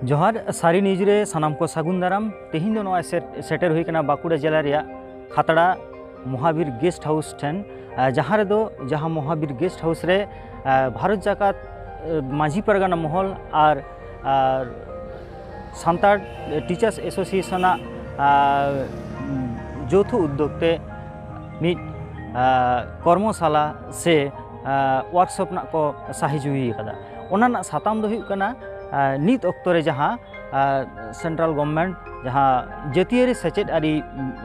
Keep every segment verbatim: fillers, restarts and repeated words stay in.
ᱡᱚᱦᱟᱨ, ᱥᱟᱹᱨᱤ ᱱᱤᱭᱩᱡᱽ ᱨᱮ ᱥᱟᱱᱟᱢ ᱠᱚ ᱥᱟᱹᱜᱩᱱ ᱫᱟᱨᱟᱢ᱾ ᱛᱮᱦᱮᱧ ᱫᱚ ᱱᱚᱣᱟ ᱥᱮᱴ-, ᱥᱮᱴᱮᱨ ᱦᱩᱭ ᱠᱟᱱᱟ ᱵᱟᱸᱠᱩᱲᱟ ᱡᱮᱞᱟ ᱨᱮᱭᱟᱜ ᱠᱷᱟᱛᱲᱟ ᱢᱚᱦᱟᱵᱤᱨ ᱜᱮᱥᱴ ᱦᱟᱣᱩᱥ ᱴᱷᱮᱱ, ᱟᱨ ᱡᱟᱦᱟᱸ ᱨᱮᱫᱚ, ᱡᱟᱦᱟᱸ ᱢᱚᱦᱟᱵᱤᱨ ᱜᱮᱥᱴ ᱦᱟᱣᱩᱥ ᱨᱮ, ᱟᱨ ᱵᱷᱟᱨᱚᱛ ᱡᱟᱠᱟᱛ, ᱟᱨ ᱢᱟᱹᱡᱷᱤ ᱯᱟᱨᱜᱟᱱᱟ ᱢᱚᱦᱚᱞ ᱟᱨ, ᱟᱨ ᱥᱟᱱᱛᱟᱲ ᱴᱤᱪᱟᱨᱥ ᱮᱥᱳᱥᱤᱭᱮᱥᱚᱱᱟᱜ, ᱟᱨ ᱡᱳᱛᱷᱚ ᱩᱫᱽᱫᱳᱜᱽ ᱛᱮ ᱢᱤᱫ, ᱟᱨ ᱠᱚᱨᱢᱚᱥᱟᱞᱟ ᱥᱮ, ᱟᱨ ᱣᱟᱨᱠᱥᱚᱯ ᱨᱮᱱᱟᱜ ᱠᱚ ᱥᱟᱹᱦᱤ ᱡᱩᱦᱤ ᱟᱠᱟᱫᱟ᱾ ᱚᱱᱟ ᱨᱮᱱᱟᱜ ᱥᱟᱛᱟᱢ ᱫᱚ ᱦᱩᱭᱩᱜ ᱠᱟᱱᱟ, ᱟᱨ ᱱᱤᱛ ᱚᱠᱛᱚ ᱨᱮ ᱡᱟᱦᱟᱸ, ᱟᱨ ᱥᱮᱱᱴᱨᱟᱞ ᱜᱚᱵᱷᱢᱮᱱᱴ ᱡᱟᱦᱟᱸ ᱡᱟᱹᱛᱤᱭᱟᱹᱨᱤ ᱥᱮᱪᱮᱫ ᱟᱹᱨᱤ,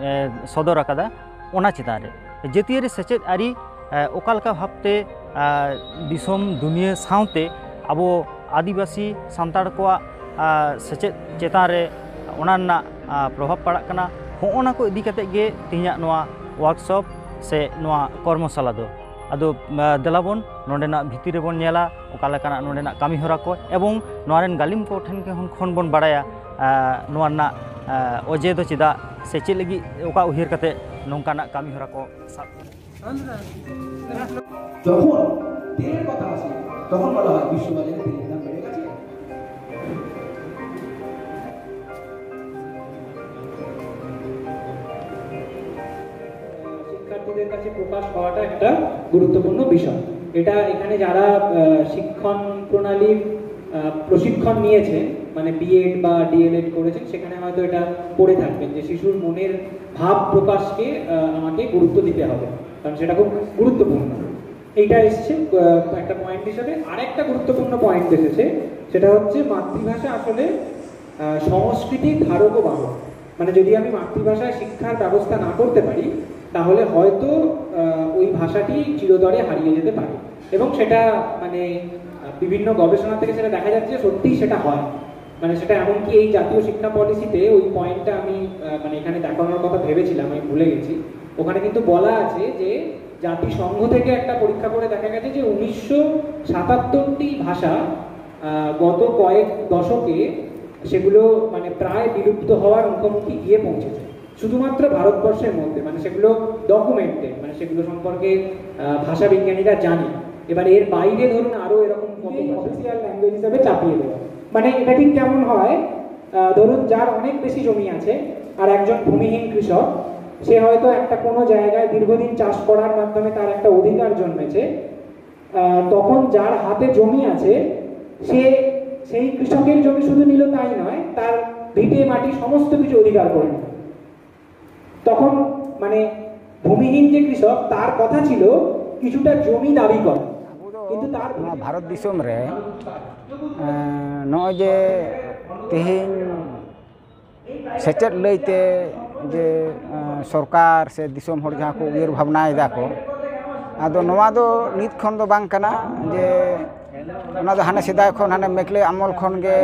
ᱮ, ᱥᱚᱫᱚᱨ ᱟᱠᱟᱫᱟ, ᱚᱱᱟ ᱪᱮᱛᱟᱱ ᱨᱮ ᱡᱟᱹᱛᱤᱭᱟᱹᱨᱤ ᱥᱮᱪᱮᱫ ᱟᱹᱨᱤ, ᱮ, ᱚᱠᱟ ᱞᱮᱠᱟ ᱵᱷᱟᱵᱽᱛᱮ, ᱟᱨ ᱫᱤᱥᱚᱢ ᱫᱩᱱᱤᱭᱟᱹ ᱥᱟᱶᱛᱮ ᱟᱵᱚ ᱟᱹᱫᱤᱵᱟᱹᱥᱤ ᱥᱟᱱᱛᱟᱲ ᱠᱚᱣᱟᱜ, ᱟᱨ ᱥᱮᱪᱮᱫ ᱪᱮᱛᱟᱱ ᱨᱮ ᱚᱱᱟ ᱨᱮᱱᱟᱜ, ᱟᱨ ᱯᱨᱚᱵᱷᱟᱵᱽ ᱯᱟᱲᱟᱜ ᱠᱟᱱᱟ, ᱦᱚᱸᱜᱼᱚ ᱱᱟ ᱠᱚ ᱤᱫᱤ ᱠᱟᱛᱮ ᱜᱮ ᱛᱮᱦᱮᱧᱟᱜ ᱱᱚᱣᱟ ᱣᱟᱨᱠᱥᱚᱯ ᱥᱮ ᱱᱚᱣᱟ ᱠᱚᱨᱢᱚᱥᱟᱞᱟ ᱫᱚ᱾ ᱟᱫᱚ, ᱟᱨ ᱫᱮᱞᱟ ᱵᱚᱱ ᱱᱚᱰᱮᱱᱟᱜ ᱵᱷᱤᱛᱤᱨ ᱨᱮᱵᱚᱱ ᱧᱮᱞᱟ ᱚᱠᱟ ᱞᱮᱠᱟᱱᱟᱜ ᱱᱚᱰᱮᱱᱟᱜ ᱠᱟᱹᱢᱤ ᱦᱚᱨᱟ ᱠᱚ, ᱮᱵᱚᱝ ᱱᱚᱣᱟ ᱨᱮᱱ ᱜᱟᱹᱞᱤᱢ ᱠᱚ ᱴᱷᱮᱱ ᱠᱷᱚᱱ, ᱠᱷᱚᱱ ᱵᱚᱱ ᱵᱟᱲᱟᱭᱟ, ᱟᱨ ᱱᱚᱣᱟ ᱨᱮᱱᱟᱜ, ᱟᱨ ᱚᱡᱮ ᱫᱚ ᱪᱮᱫᱟᱜ ᱥᱮ ᱪᱮᱫ ᱞᱟᱹᱜᱤᱫ, ᱚᱠᱟ ᱩᱭᱦᱟᱹᱨ ᱠᱟᱛᱮ ᱱᱚᱝᱠᱟᱱᱟᱜ ᱠᱟᱹᱢᱤ ᱦᱚᱨᱟ ᱠᱚ ᱥᱟᱵ ᱠᱮᱫᱟ᱾ যখন তেলের কথা আসে, তখন বলা হয় বিশ্ববাজারে তেলের দাম বেড়ে গেছে। শিক্ষার্থীদের কাছে প্রকাশ হওয়াটা একটা গুরুত্বপূর্ণ বিষয়। এটা এখানে যারা, আহ, শিক্ষণ প্রণালীর, আহ, প্রশিক্ষণ নিয়েছে, মানে বিএড বা ডিএলএড করেছেন, সেখানে হয়তো এটা পড়ে থাকবেন যে শিশুর মনের ভাব প্রকাশকে, আহ, আমাকে গুরুত্ব দিতে হবে, কারণ সেটা খুব গুরুত্বপূর্ণ। এইটা এসছে, আহ, একটা পয়েন্ট হিসেবে। আরেকটা গুরুত্বপূর্ণ পয়েন্ট এসেছে, সেটা হচ্ছে মাতৃভাষা আসলে, আহ, সংস্কৃতির ধারক ও বাহক। মানে যদি আমি মাতৃভাষায় শিক্ষার ব্যবস্থা না করতে পারি, তাহলে হয়তো, আহ, ওই ভাষাটি চিরতরে হারিয়ে যেতে পারে। এবং সেটা মানে, আহ, বিভিন্ন গবেষণা থেকে সেটা দেখা যাচ্ছে যে সত্যিই সেটা হয়। মানে সেটা এমনকি এই জাতীয় শিক্ষা পলিসিতে ওই পয়েন্টটা আমি, আহ, মানে এখানে দেখানোর কথা ভেবেছিলাম, আমি ভুলে গেছি। ওখানে কিন্তু বলা আছে যে জাতিসংঘ থেকে একটা পরীক্ষা করে দেখা গেছে যে উনিশশো সাতাত্তরটি ভাষা, আহ, গত কয়েক দশকে সেগুলো মানে প্রায় বিলুপ্ত হওয়ার মুখোমুখি গিয়ে পৌঁছেছে, শুধুমাত্র ভারতবর্ষের মধ্যে। মানে সেগুলো ডকুমেন্টেড, মানে সেগুলো সম্পর্কে, আহ, ভাষাবিজ্ঞানীরা জানে। এবার এর বাইরে ধরুন আরও এরকম কত অফিসিয়াল ল্যাঙ্গুয়েজ হিসাবে চাপিয়ে দেওয়া। মানে এটা ঠিক কেমন হয়? আহ, ধরুন, যার অনেক বেশি জমি আছে আর একজন ভূমিহীন কৃষক, সে হয়তো একটা কোনো জায়গায় দীর্ঘদিন চাষ করার মাধ্যমে তার একটা অধিকার জন্মেছে। আহ, তখন যার হাতে জমি আছে, সে সেই কৃষকের জমি শুধু নিল তাই নয়, তার ভিটে মাটি সমস্ত কিছু অধিকার করে নিল। তখন মানে ভূমিহীন যে কৃষক, তার কথা ছিল কিছুটা জমি দাবি করা। কিন্তু তার ᱱᱚᱣᱟ ᱵᱷᱟᱨᱚᱛ ᱫᱤᱥᱚᱢ ᱨᱮ ᱱᱚᱜᱼᱚᱭ ᱡᱮ ᱛᱮᱦᱮᱧ ᱥᱮᱪᱮᱫ ᱞᱟᱹᱭᱛᱮ ᱡᱮ ᱥᱚᱨᱠᱟᱨ ᱥᱮ ᱫᱤᱥᱚᱢ ᱦᱚᱲ ᱡᱟᱦᱟᱸ ᱠᱚ ᱩᱭᱦᱟᱹᱨ ᱵᱷᱟᱵᱽᱱᱟᱭᱮᱫᱟ ᱠᱚ, ᱟᱫᱚ ᱱᱚᱣᱟ ᱫᱚ ᱱᱤᱛ ᱠᱷᱚᱱ ᱫᱚ ᱵᱟᱝ ᱠᱟᱱᱟ᱾ ᱡᱮ ᱚᱱᱟ ᱫᱚ ᱦᱟᱱᱮ ᱥᱮᱫᱟᱭ ᱠᱷᱚᱱ, ᱦᱟᱱᱮ ᱢᱮᱠᱞᱮ ᱟᱢᱚᱞ ᱠᱷᱚᱱ ᱜᱮ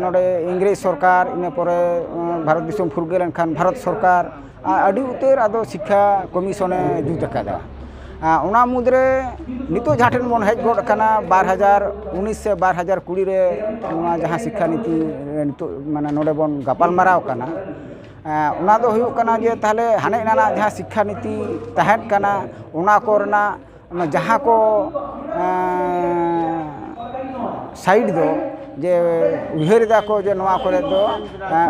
ᱱᱚᱰᱮ ᱤᱝᱨᱮᱡᱽ ᱥᱚᱨᱠᱟᱨ, ᱤᱱᱟᱹ ᱯᱚᱨᱮ ᱵᱷᱟᱨᱚᱛ ᱫᱤᱥᱚᱢ ᱯᱷᱩᱨᱜᱟᱹᱞ ᱮᱱᱠᱷᱟᱱ ᱵᱷᱟᱨᱚᱛ ᱥᱚᱨᱠᱟᱨ ᱟᱹᱰᱤ ᱩᱛᱟᱹᱨ ᱟᱫᱚ ᱥᱤᱠᱠᱷᱟ ᱠᱚᱢᱤᱥᱚᱱᱮ ᱡᱩᱛ ᱟᱠᱟᱫᱟ᱾ ᱚᱱᱟ ᱢᱩᱫᱽᱨᱮ ᱱᱤᱛᱚᱜ ᱡᱟᱦᱟᱸ ᱴᱷᱮᱱ ᱵᱚᱱ ᱦᱮᱡ ᱜᱚᱫ ᱟᱠᱟᱱᱟ, ᱵᱟᱨ ᱦᱟᱡᱟᱨ ᱩᱱᱤᱥ ᱥᱮ ᱵᱟᱨ ᱦᱟᱡᱟᱨ ᱠᱩᱲᱤ ᱨᱮ ᱱᱚᱣᱟ ᱡᱟᱦᱟᱸ ᱥᱤᱠᱠᱷᱟ ᱱᱤᱛᱤ ᱱᱤᱛᱚᱜ ᱢᱟᱱᱮ ᱱᱚᱰᱮ ᱵᱚᱱ ᱜᱟᱯᱟᱞ ᱢᱟᱨᱟᱣ ᱠᱟᱱᱟ, ᱚᱱᱟ ᱫᱚ ᱦᱩᱭᱩᱜ ᱠᱟᱱᱟ ᱡᱮ ᱛᱟᱦᱚᱞᱮ ᱦᱟᱱᱮ ᱮᱱᱟᱱᱟᱜ ᱡᱟᱦᱟᱸ ᱥᱤᱠᱠᱷᱟ ᱱᱤᱛᱤ ᱛᱟᱦᱮᱸ ᱠᱟᱱᱟ, ᱚᱱᱟ ᱠᱚᱨᱮᱱᱟᱜ ᱡᱟᱦᱟᱸ ᱠᱚ ᱥᱟᱭᱤᱰ ᱫᱚ ᱡᱮ ᱩᱭᱦᱟᱹᱨ ᱮᱫᱟ ᱠᱚ ᱡᱮ ᱱᱚᱣᱟ ᱠᱚᱨᱮ ᱫᱚ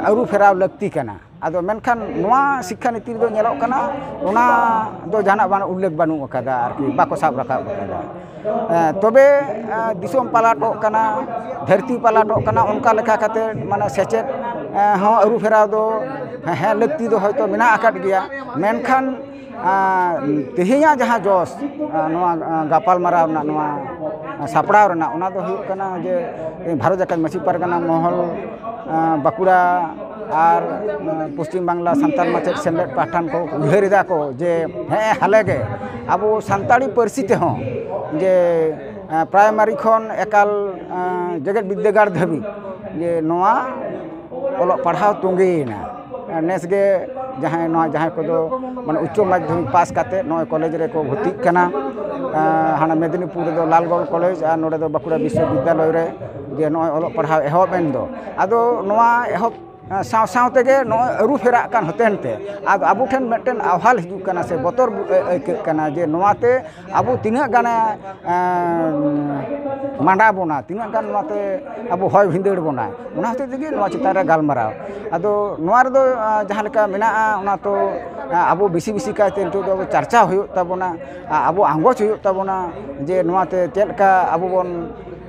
ᱟᱹᱨᱩ ᱯᱷᱮᱨᱟᱣ ᱞᱟᱹᱠᱛᱤ ᱠᱟᱱᱟ᱾ ᱟᱫᱚ ᱢᱮᱱᱠᱷᱟᱱ ᱱᱚᱣᱟ ᱥᱤᱠᱠᱷᱟ ᱱᱤᱛᱤ ᱨᱮᱫᱚ ᱧᱮᱞᱚᱜ ᱠᱟᱱᱟ, ᱚᱱᱟ ᱫᱚ ᱡᱟᱦᱟᱱᱟᱜ ᱵᱟᱝ ᱩᱞᱞᱮᱠᱷ ᱵᱟᱹᱱᱩᱜ ᱟᱠᱟᱫᱟ, ᱟᱨᱠᱤ ᱵᱟᱠᱚ ᱥᱟᱵ ᱨᱟᱠᱟᱵ ᱟᱠᱟᱫᱟ᱾ ᱛᱚᱵᱮ ᱫᱤᱥᱚᱢ ᱯᱟᱞᱟᱴᱚᱜ ᱠᱟᱱᱟ, ᱫᱷᱟᱹᱨᱛᱤ ᱯᱟᱞᱟᱴᱚᱜ ᱠᱟᱱᱟ, ᱚᱱᱠᱟ ᱞᱮᱠᱟ ᱠᱟᱛᱮ ᱢᱟᱱᱮ ᱥᱮᱪᱮᱫ ᱦᱚᱸ ᱟᱹᱨᱩ ᱯᱷᱮᱨᱟᱣ ᱫᱚ ᱦᱮᱸ ᱞᱟᱹᱠᱛᱤ ᱫᱚ ᱦᱚᱭᱛᱳ ᱢᱮᱱᱟᱜ ᱟᱠᱟᱫ ᱜᱮᱭᱟ᱾ ᱢᱮᱱᱠᱷᱟᱱ ᱛᱮᱦᱮᱧᱟᱜ ᱡᱟᱦᱟᱸ ᱡᱚᱥ, ᱱᱚᱣᱟ ᱜᱟᱯᱟᱞ ᱢᱟᱨᱟᱣ ᱨᱮᱱᱟᱜ, ᱱᱚᱣᱟ ᱥᱟᱯᱲᱟᱣ ᱨᱮᱱᱟᱜ, ᱚᱱᱟ ᱫᱚ ᱦᱩᱭᱩᱜ ᱠᱟᱱᱟ ᱡᱮ ᱵᱷᱟᱨᱚᱛ ᱡᱟᱠᱟᱛ ᱢᱟᱹᱡᱷᱤ ᱯᱟᱨᱜᱟᱱᱟ ᱢᱚᱦᱚᱞ, ᱵᱟᱸᱠᱩᱲᱟ ᱟᱨ ᱯᱚᱥᱪᱤᱢ ᱵᱟᱝᱞᱟ ᱥᱟᱱᱛᱟᱲ ᱢᱟᱪᱮᱫ ᱥᱮᱢᱞᱮᱫ ᱯᱟᱦᱴᱟᱱ ᱠᱚ ᱩᱭᱦᱟᱹᱨ ᱮᱫᱟ ᱠᱚ ᱡᱮ ᱦᱮᱸ ᱦᱟᱞᱮ ᱜᱮ ᱟᱵᱚ ᱥᱟᱱᱛᱟᱲᱤ ᱯᱟᱹᱨᱥᱤ ᱛᱮᱦᱚᱸ ᱡᱮ ᱯᱨᱟᱭᱢᱟᱨᱤ ᱠᱷᱚᱱ ᱮᱠᱟᱞ ᱡᱮᱜᱮᱛ ᱵᱤᱫᱽᱫᱟᱹᱜᱟᱲ ᱫᱷᱟᱹᱵᱤᱡ ᱡᱮ ᱱᱚᱣᱟ ᱚᱞᱚᱜ ᱯᱟᱲᱦᱟᱣ ᱛᱚᱸᱜᱮᱭᱮᱱᱟ᱾ ᱱᱮᱥ ᱜᱮ ᱡᱟᱦᱟᱸᱭ, ᱱᱚᱣᱟ ᱡᱟᱦᱟᱸᱭ ᱠᱚᱫᱚ ᱢᱟᱱᱮ ᱩᱪᱪᱚ ᱢᱟᱫᱽᱫᱷᱚᱢᱤᱠ ᱯᱟᱥ ᱠᱟᱛᱮ ᱱᱚᱜᱼᱚᱭ ᱠᱚᱞᱮᱡᱽ ᱨᱮᱠᱚ ᱵᱷᱚᱨᱛᱤᱜ ᱠᱟᱱᱟ, ᱦᱟᱱᱟ ᱢᱮᱫᱽᱱᱤᱯᱩᱨ ᱨᱮᱫᱚ ᱞᱟᱞᱜᱚᱲ ᱠᱚᱞᱮᱡᱽ ᱟᱨ ᱱᱚᱰᱮ ᱫᱚ ᱵᱟᱸᱠᱩᱲᱟ ᱵᱤᱥᱥᱚᱵᱤᱫᱽᱫᱟᱞᱚᱭ ᱨᱮ ᱡᱮ ᱱᱚᱜᱼᱚᱭ ᱚᱞᱚᱜ ᱯᱟᱲᱦᱟᱣ ᱮᱦᱚᱵ ᱮᱱ ᱫᱚ᱾ ᱟᱫᱚ ᱱᱚᱣᱟ ᱮᱦᱚᱵ ᱥᱟᱶ ᱥᱟᱶ ᱛᱮᱜᱮ ᱱᱚᱜᱼᱚᱭ ᱟᱹᱨᱩ ᱯᱷᱮᱨᱟᱜ ᱠᱟᱱ ᱦᱚᱛᱮᱱ ᱛᱮ ᱟᱫᱚ ᱟᱵᱚ ᱴᱷᱮᱱ ᱢᱤᱫᱴᱮᱱ ᱟᱣᱦᱟᱱ ᱦᱤᱡᱩᱜ ᱠᱟᱱᱟ ᱥᱮ ᱵᱚᱛᱚᱨ ᱵᱩ-, ᱟᱹ-, ᱟᱹᱭᱠᱟᱹᱜ ᱠᱟᱱᱟ ᱡᱮ ᱱᱚᱣᱟᱛᱮ ᱟᱵᱚ ᱛᱤᱱᱟᱹᱜ ᱜᱟᱱᱮ, ᱮᱸ, ᱢᱟᱸᱰᱟ ᱵᱚᱱᱟ, ᱛᱤᱱᱟᱹᱜ ᱜᱟᱱ ᱱᱚᱣᱟᱛᱮ ᱟᱵᱚ ᱦᱚᱭ ᱵᱷᱤᱸᱫᱟᱹᱲ ᱵᱚᱱᱟ, ᱚᱱᱟ ᱦᱚᱛᱮᱡ ᱛᱮᱜᱮ ᱱᱚᱣᱟ ᱪᱮᱛᱟᱱ ᱨᱮ ᱜᱟᱞᱢᱟᱨᱟᱣ᱾ ᱟᱫᱚ ᱱᱚᱣᱟ ᱨᱮᱫᱚ, ᱟᱸ, ᱡᱟᱦᱟᱸ ᱞᱮᱠᱟ ᱢᱮᱱᱟᱜᱼᱟ, ᱚᱱᱟ ᱛᱚ, ᱟᱸ, ᱟᱵᱚ ᱵᱮᱥᱤ ᱵᱮᱥᱤ ᱠᱟᱭᱛᱮ ᱱᱤᱛᱚᱜ ᱫᱚ ᱟᱵᱚ ᱪᱟᱨᱪᱟᱣ ᱦᱩᱭᱩᱜ ᱛᱟᱵᱚᱱᱟ, ᱟᱸ, ᱟᱵᱚ ᱟᱸᱜᱚᱪ ᱦᱩᱭᱩᱜ ᱛᱟᱵᱚᱱᱟ ᱡᱮ ᱱᱚᱣᱟᱛᱮ ᱪᱮᱫ ᱞᱮᱠᱟ ᱟᱵᱚ ᱵᱚᱱ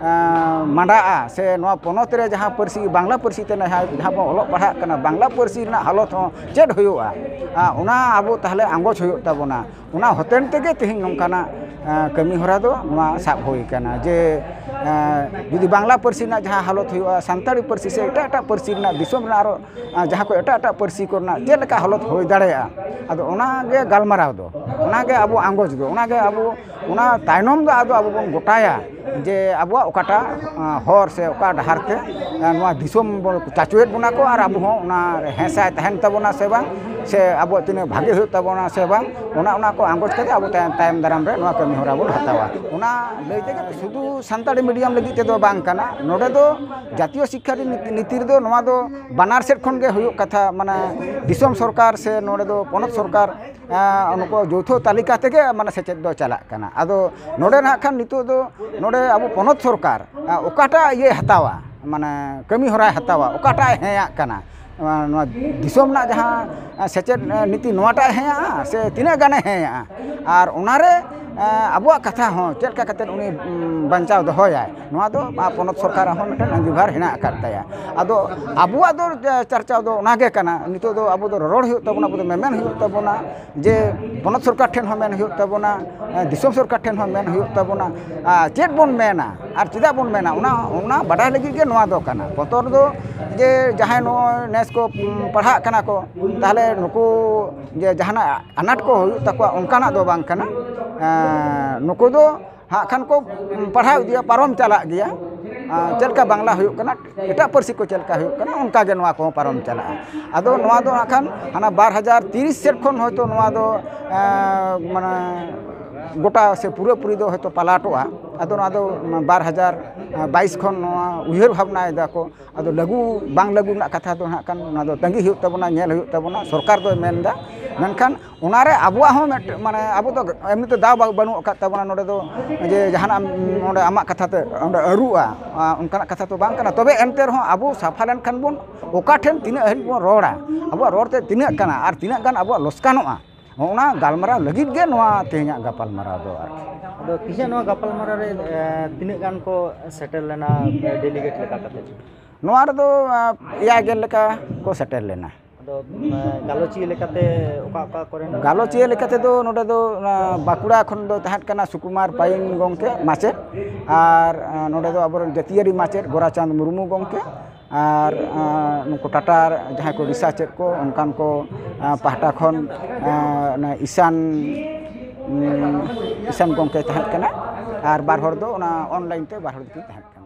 ᱟᱸ, ᱢᱟᱸᱰᱟᱜᱼᱟ, ᱥᱮ ᱱᱚᱣᱟ ᱯᱚᱱᱚᱛ ᱨᱮ ᱡᱟᱦᱟᱸ ᱯᱟᱹᱨᱥᱤ, ᱵᱟᱝᱞᱟ ᱯᱟᱹᱨᱥᱤ ᱛᱮ ᱡᱟᱦᱟᱸ, ᱡᱟᱦᱟᱸ ᱵᱚᱱ ᱚᱞᱚᱜ ᱯᱟᱲᱦᱟᱜ ᱠᱟᱱᱟ, ᱵᱟᱝᱞᱟ ᱯᱟᱹᱨᱥᱤ ᱨᱮᱱᱟᱜ ᱦᱟᱞᱚᱛ ᱦᱚᱸ ᱪᱮᱫ ᱦᱩᱭᱩᱜᱼᱟ, ᱟᱸ, ᱚᱱᱟ ᱟᱵᱚ ᱛᱟᱦᱚᱞᱮ ᱟᱸᱜᱚᱪ ᱦᱩᱭᱩᱜ ᱛᱟᱵᱚᱱᱟ᱾ ᱚᱱᱟ ᱦᱚᱛᱮᱱ ᱛᱮᱜᱮ ᱛᱮᱦᱮᱧ ᱱᱚᱝᱠᱟᱱᱟᱜ, ᱟᱸ, ᱠᱟᱹᱢᱤ ᱦᱚᱨᱟ ᱫᱚ ᱱᱚᱣᱟ ᱥᱟᱵ ᱦᱩᱭ ᱠᱟᱱᱟ ᱡᱮ, ᱟᱸ, ᱡᱩᱫᱤ ᱵᱟᱝᱞᱟ ᱯᱟᱹᱨᱥᱤ ᱨᱮᱱᱟᱜ ᱡᱟᱦᱟᱸ ᱦᱟᱞᱚᱛ ᱦᱩᱭᱩᱜᱼᱟ, ᱥᱟᱱᱛᱟᱲᱤ ᱯᱟᱹᱨᱥᱤ ᱥᱮ ᱮᱴᱟᱜ ᱮᱴᱟᱜ ᱯᱟᱹᱨᱥᱤ ᱨᱮᱱᱟᱜ ᱫᱤᱥᱚᱢ ᱨᱮᱱᱟᱜ ᱟᱨᱚ, ᱟᱸ, ᱡᱟᱦᱟᱸ ᱠᱚ ᱮᱴᱟᱜ ᱮᱴᱟᱜ ᱯᱟᱹᱨᱥᱤ ᱠᱚᱨᱮᱱᱟᱜ ᱪᱮᱫ ᱞᱮᱠᱟ ᱦᱟᱞᱚᱛ ᱦᱩᱭ ᱫᱟᱲᱮᱭᱟᱜᱼᱟ, ᱟᱫᱚ ᱚᱱᱟ ᱜᱮ ᱜᱟᱞᱢᱟᱨᱟᱣ ᱫᱚ, ᱚᱱᱟ ᱜᱮ ᱟᱵᱚ ᱟᱸᱜᱚᱪ ᱫᱚ, ᱚᱱᱟ ᱜᱮ ᱟᱵᱚ ᱚᱱᱟ ᱛᱟᱭᱱᱚᱢ ᱫᱚ ᱟᱫᱚ ᱟᱵᱚ ᱵᱚᱱ ᱜᱚᱴᱟᱭᱟ ᱡᱮ ᱟᱵᱚᱣᱟᱜ ᱚᱠᱟᱴᱟᱜ, ᱟᱸ, ᱦᱚᱨ ᱥᱮ ᱚᱠᱟ ᱰᱟᱦᱟᱨ ᱛᱮ, ᱟᱸ, ᱱᱚᱣᱟ ᱫᱤᱥᱚᱢ ᱵᱚᱱ ᱪᱟᱪᱚᱭᱮᱫ ᱵᱚᱱᱟ ᱠᱚ ᱟᱨ ᱟᱵᱚ ᱦᱚᱸ ᱚᱱᱟ ᱨᱮ ᱦᱮᱸᱥᱟᱭ ᱛᱟᱦᱮᱱ ᱛᱟᱵᱚᱱᱟ ᱥᱮ ᱵᱟᱝ, ᱥᱮ ᱟᱵᱚᱣᱟᱜ ᱛᱤᱱᱟᱹᱜ ᱵᱷᱟᱜᱮ ᱦᱩᱭᱩᱜ ᱛᱟᱵᱚᱱᱟ ᱥᱮ ᱵᱟᱝ, ᱚᱱᱟ, ᱚᱱᱟ ᱠᱚ ᱟᱸᱜᱚᱪ ᱠᱟᱛᱮ ᱟᱵᱚ ᱛᱟᱭᱚᱢ, ᱛᱟᱭᱚᱢ ᱫᱟᱨᱟᱢ ᱨᱮ ᱱᱚᱣᱟ ᱠᱟᱹᱢᱤ ᱦᱚᱨᱟ ᱵᱚᱱ ᱦᱟᱛᱟᱣᱟ᱾ ᱚᱱᱟ ᱞᱟᱹᱭ ᱛᱮᱜᱮ ᱥᱩᱫᱷᱩ ᱥᱟᱱᱛᱟᱲᱤ ᱢᱤᱰᱤᱭᱟᱢ ᱞᱟᱹᱜᱤᱫ ᱛᱮᱫᱚ ᱵᱟᱝ ᱠᱟᱱᱟ, ᱱᱚᱰᱮ ᱫᱚ ᱡᱟᱛᱤᱭᱚ ᱥᱤᱠᱠᱷᱟ ᱱᱤᱛᱤ, ᱱᱤᱛᱤ ᱨᱮᱫᱚ ᱱᱚᱣᱟ ᱫᱚ ᱵᱟᱱᱟᱨ ᱥᱮᱫ ᱠᱷᱚᱱ ᱜᱮ ᱦᱩᱭᱩᱜ ᱠᱟᱛᱷᱟ, ᱢᱟᱱᱮ ᱫᱤᱥᱚᱢ ᱥᱚᱨᱠᱟᱨ ᱥᱮ ᱱᱚᱰᱮ ᱫᱚ ᱯᱚᱱᱚᱛ ᱥᱚᱨᱠᱟᱨ, ᱟᱸ, ᱱᱩᱠᱩ ᱡᱳᱣᱛᱷᱚ ᱛᱟᱹᱞᱤᱠᱟ ᱛᱮᱜᱮ ᱢᱟᱱᱮ ᱥᱮᱪᱮᱫ ᱫᱚ ᱪᱟᱞᱟᱜ ᱠᱟᱱᱟ᱾ ᱟᱫᱚ ᱱᱚᱰᱮ ᱱᱟᱦᱟᱜ ᱠᱷᱟᱱ ᱱᱤᱛᱚᱜ ᱫᱚ ᱱᱚᱰᱮ ᱟᱵᱚ ᱯᱚᱱᱚᱛ ᱥᱚᱨᱠᱟᱨ, ᱟᱸ, ᱚᱠᱟᱴᱟᱜ ᱤᱭᱟᱹᱭ ᱦᱟᱛᱟᱣᱟ, ᱢᱟᱱᱮ ᱠᱟᱹᱢᱤ ᱦᱚᱨᱟᱭ ᱦᱟᱛᱟᱣᱟ, ᱚᱠᱟᱴᱟᱜ ᱮ ᱦᱮᱸᱭᱟᱜ ᱠᱟᱱᱟ, ᱟᱸ, ᱱᱚᱣᱟ ᱫᱤᱥᱚᱢ ᱨᱮᱱᱟᱜ ᱡᱟᱦᱟᱸ, ᱟᱸ, ᱥᱮᱪᱮᱫ, ᱟᱸ, ᱱᱤᱛᱤ ᱱᱚᱣᱟᱴᱟᱜ ᱮ ᱦᱮᱸᱭᱟᱜᱼᱟ ᱥᱮ ᱛᱤᱱᱟᱹᱜ ᱜᱟᱱᱮ ᱦᱮᱸᱭᱟᱜᱼᱟ, ᱟᱨ ᱚᱱᱟᱨᱮ, ᱟᱸ, ᱟᱵᱚᱣᱟᱜ ᱠᱟᱛᱷᱟ ᱦᱚᱸ ᱪᱮᱫ ᱞᱮᱠᱟ ᱠᱟᱛᱮᱫ ᱩᱱᱤ, ᱩᱸ, ᱵᱟᱧᱪᱟᱣ ᱫᱚᱦᱚᱭᱟᱭ, ᱱᱚᱣᱟ ᱫᱚ, ᱟᱸ, ᱯᱚᱱᱚᱛ ᱥᱚᱨᱠᱟᱨᱟᱜ ᱦᱚᱸ ᱢᱤᱫᱴᱮᱱ ᱟᱸᱜᱤᱵᱷᱟᱨ ᱦᱮᱱᱟᱜ ᱟᱠᱟᱫ ᱛᱟᱭᱟ᱾ ᱟᱫᱚ ᱟᱵᱚᱣᱟᱜ ᱫᱚ, ᱟᱸ, ᱪᱟᱨᱪᱟᱣ ᱫᱚ ᱚᱱᱟᱜᱮ ᱠᱟᱱᱟ, ᱱᱤᱛᱚᱜ ᱫᱚ ᱟᱵᱚ ᱫᱚ ᱨᱚᱨᱚᱲ ᱦᱩᱭᱩᱜ ᱛᱟᱵᱚᱱᱟ, ᱟᱵᱚ ᱫᱚ ᱢᱮᱢᱮᱱ ᱦᱩᱭᱩᱜ ᱛᱟᱵᱚᱱᱟ᱾ ᱡᱮ ᱯᱚᱱᱚᱛ ᱥᱚᱨᱠᱟᱨ ᱴᱷᱮᱱ ᱦᱚᱸ ᱢᱮᱱ ᱦᱩᱭᱩᱜ ᱛᱟᱵᱚᱱᱟ, ᱮ, ᱫᱤᱥᱚᱢ ᱥᱚᱨᱠᱟᱨ ᱴᱷᱮᱱ ᱦᱚᱸ ᱢᱮᱱ ᱦᱩᱭᱩᱜ ᱛᱟᱵᱚᱱᱟ, ᱟᱨ ᱪᱮᱫ ᱵᱚᱱ ᱢᱮᱱᱟ ᱟᱨ ᱪᱮᱫᱟᱜ ᱵᱚᱱ ᱢᱮᱱᱟ, ᱚᱱᱟ, ᱚᱱᱟ ᱵᱟᱰᱟᱭ ᱞᱟᱹᱜᱤᱫ ᱜᱮ ᱱᱚᱣᱟ ᱫᱚ ᱠᱟᱱᱟ᱾ ᱵᱚᱛᱚᱨ ᱫᱚ ᱡᱮ ᱡᱟᱦᱟᱸᱭ ᱱᱚᱜᱼᱚᱭ ᱱᱮᱥ ᱠᱚ, ᱩᱢ, ᱯᱟᱲᱦᱟᱜ ᱠᱟᱱᱟ ᱠᱚ, ᱛᱟᱦᱚᱞᱮ ᱱᱩᱠᱩ ᱡᱮ ᱡᱟᱦᱟᱱᱟᱜ ᱟᱱᱟᱴ ᱠᱚ ᱦᱩᱭᱩᱜ ᱛᱟᱠᱚᱣᱟ, ᱚᱱᱠᱟᱱᱟᱜ ᱫᱚ ᱵᱟᱝ ᱠᱟᱱᱟ᱾ ᱮ, ᱱᱩᱠᱩ ᱫᱚ ᱦᱟᱸᱜ ᱠᱷᱟᱱ ᱠᱚ ᱯᱟᱲᱦᱟᱣ ᱤᱫᱤᱭᱟ, ᱯᱟᱨᱚᱢ ᱪᱟᱞᱟᱜ ᱜᱮᱭᱟ᱾ ᱟᱨ ᱪᱮᱫ ᱞᱮᱠᱟ ᱵᱟᱝᱞᱟ ᱦᱩᱭᱩᱜ ᱠᱟᱱᱟ, ᱮᱴᱟᱜ ᱯᱟᱹᱨᱥᱤ ᱠᱚ ᱪᱮᱫ ᱞᱮᱠᱟ ᱦᱩᱭᱩᱜ ᱠᱟᱱᱟ, ᱚᱱᱠᱟ ᱜᱮ ᱱᱚᱣᱟ ᱠᱚᱦᱚᱸ ᱯᱟᱨᱚᱢ ᱪᱟᱞᱟᱜᱼᱟ᱾ ᱟᱫᱚ ᱱᱚᱣᱟ ᱫᱚ ᱦᱟᱸᱜ ᱠᱷᱟᱱ ᱦᱟᱱᱟ ᱵᱟᱨ ᱦᱟᱡᱟᱨ ᱛᱤᱨᱤᱥ ᱥᱮᱫ ᱠᱷᱚᱱ ᱦᱚᱭᱛᱳ ᱱᱚᱣᱟ ᱫᱚ, ᱮᱸ, ᱢᱟᱱᱮ ᱜᱚᱴᱟ ᱥᱮ ᱯᱩᱨᱟᱹᱯᱩᱨᱤ ᱫᱚ ᱦᱚᱭᱛᱳ ᱯᱟᱞᱟᱴᱚᱜᱼᱟ᱾ ᱟᱫᱚ ᱱᱚᱣᱟ ᱫᱚ ᱵᱟᱨ ᱦᱟᱡᱟᱨ ᱵᱟᱭᱤᱥ ᱠᱷᱚᱱ ᱱᱚᱣᱟ ᱩᱭᱦᱟᱹᱨ ᱵᱷᱟᱵᱽᱱᱟᱭ ᱫᱟᱠᱚ᱾ ᱟᱫᱚ ᱞᱟᱹᱜᱩ ᱵᱟᱝ ᱞᱟᱹᱜᱩ ᱨᱮᱱᱟᱜ ᱠᱟᱛᱷᱟ ᱫᱚ ᱱᱟᱜ ᱠᱷᱟᱱ ᱚᱱᱟ ᱫᱚ ᱛᱟᱺᱜᱤ ᱦᱩᱭᱩᱜ ᱛᱟᱵᱚᱱᱟ, ᱧᱮᱞ ᱦᱩᱭᱩᱜ ᱛᱟᱵᱚᱱᱟ, ᱥᱚᱨᱠᱟᱨ ᱫᱚᱭ ᱢᱮᱱᱫᱟ᱾ ᱢᱮᱱᱠᱷᱟᱱ ᱚᱱᱟᱨᱮ ᱟᱵᱚᱣᱟᱜ ᱦᱚᱸ ᱢᱤᱫᱴᱮᱱ, ᱢᱟᱱᱮ, ᱟᱵᱚ ᱫᱚ ᱮᱢᱱᱤ ᱛᱮ ᱫᱟᱣ ᱵᱟ-, ᱵᱟᱹᱱᱩᱜ ᱟᱠᱟᱫ ᱛᱟᱵᱚᱱᱟ ᱱᱚᱰᱮ ᱫᱚ, ᱡᱮ ᱡᱟᱦᱟᱱᱟᱜ ᱮᱢ ᱚᱸᱰᱮ ᱟᱢᱟᱜ ᱠᱟᱛᱷᱟ ᱛᱮ ᱚᱸᱰᱮ ᱟᱹᱨᱩᱜᱼᱟ, ᱟ, ᱚᱱᱠᱟᱱᱟᱜ ᱠᱟᱛᱷᱟ ᱛᱚ ᱵᱟᱝ ᱠᱟᱱᱟ᱾ ᱛᱚᱵᱮ ᱮᱱᱛᱮ ᱨᱮᱦᱚᱸ ᱟᱵᱚ ᱥᱟᱯᱷᱟ ᱞᱮᱱᱠᱷᱟᱱ ᱵᱚᱱ, ᱚᱠᱟ ᱴᱷᱮᱱ ᱛᱤᱱᱟᱹᱜ ᱦᱟᱹᱵᱤᱡ ᱵᱚᱱ ᱨᱚᱲᱟ, ᱟᱵᱚᱣᱟᱜ ᱨᱚᱲ ᱛᱮ ᱛᱤᱱᱟᱹᱜ ᱠᱟᱱᱟ ᱟᱨ ᱛᱤᱱᱟᱹᱜ ᱜᱟᱱ ᱟᱵᱚᱣᱟᱜ ᱞᱚᱥᱠᱟᱱᱚᱜᱼᱟ, ᱚᱱᱟ ᱜᱟᱞᱢᱟᱨᱟᱣ ᱞᱟᱹᱜᱤᱫ ᱜᱮ ᱱᱚᱣᱟ ᱛᱮᱦᱮᱧᱟᱜ ᱜᱟᱯᱟᱞᱢᱟᱨᱟᱣ ᱫᱚ ᱟᱨᱠᱤ᱾ ᱟᱫᱚ ᱛᱮᱦᱮᱧᱟᱜ ᱱᱚᱣᱟ ᱜᱟᱯᱟᱞᱢᱟᱨᱟᱣ ᱨᱮ, ᱮ, ᱛᱤᱱᱟᱹᱜ ᱜᱟᱱ ᱠᱚ ᱥᱮᱴᱮᱨ ᱞᱮᱱᱟ, ᱮ, ᱰᱮᱞᱤᱜᱮᱴ ᱞᱮᱠᱟ ᱠᱟᱛᱮ? ᱱᱚᱣᱟ ᱨᱮᱫᱚ, ᱟ, ᱮᱭᱟᱭ ᱜᱮᱞ ᱞᱮᱠᱟ ᱠᱚ ᱥᱮᱴᱮᱨ ᱞᱮᱱᱟ᱾ ᱟᱫᱚ, ᱮ, ᱜᱟᱞᱚᱪᱤᱭᱟᱹ ᱞᱮᱠᱟᱛᱮ ᱚᱠᱟ ᱚᱠᱟ ᱠᱚᱨᱮᱱ? ᱜᱟᱞᱚᱪᱤᱭᱟᱹ ᱞᱮᱠᱟ ᱛᱮᱫᱚ ᱱᱚᱰᱮ ᱫᱚ, ᱚᱱᱟ, ᱵᱟᱸᱠᱩᱲᱟ ᱠᱷᱚᱱ ᱫᱚ ᱛᱟᱦᱮᱸ ᱠᱟᱱᱟ ᱥᱩᱠᱩᱢᱟᱨ ᱯᱟᱭᱤᱱ ᱜᱚᱢᱠᱮ ᱢᱟᱪᱮᱫ, ᱟᱨ, ᱮ, ᱱᱚᱰᱮ ᱫᱚ ᱟᱵᱚᱨᱮᱱ ᱡᱟᱹᱛᱤᱭᱟᱹᱨᱤ ᱢᱟᱪᱮᱫ ᱜᱳᱨᱟᱪᱟᱸᱫᱽ ᱢᱩᱨᱢᱩ ᱜᱚᱢᱠᱮ, ᱟᱨ, ᱮ, ᱱᱩᱠᱩ ᱴᱟᱴᱟ ᱡᱟᱦᱟᱸᱭ ᱠᱚ ᱨᱤᱥᱟᱨᱪ ᱮᱫ ᱠᱚ, ᱚᱱᱠᱟᱱ ᱠᱚ, ᱮ, ᱯᱟᱦᱴᱟ ᱠᱷᱚᱱ, ᱮ, ᱚᱱᱟ ᱤᱥᱟᱱ, ᱩᱢ, ᱤᱥᱟᱱ ᱜᱚᱢᱠᱮᱭ ᱛᱟᱦᱮᱸ ᱠᱟᱱᱟ, ᱟᱨ ᱵᱟᱨ ᱦᱚᱲ ᱫᱚ ᱚᱱᱟ ᱚᱱᱞᱟᱭᱤᱱ ᱛᱮ ᱵᱟᱨ ᱦᱚᱲ ᱫᱚᱠᱤᱱ ᱛᱟᱦᱮᱸ ᱠᱟᱱᱟ᱾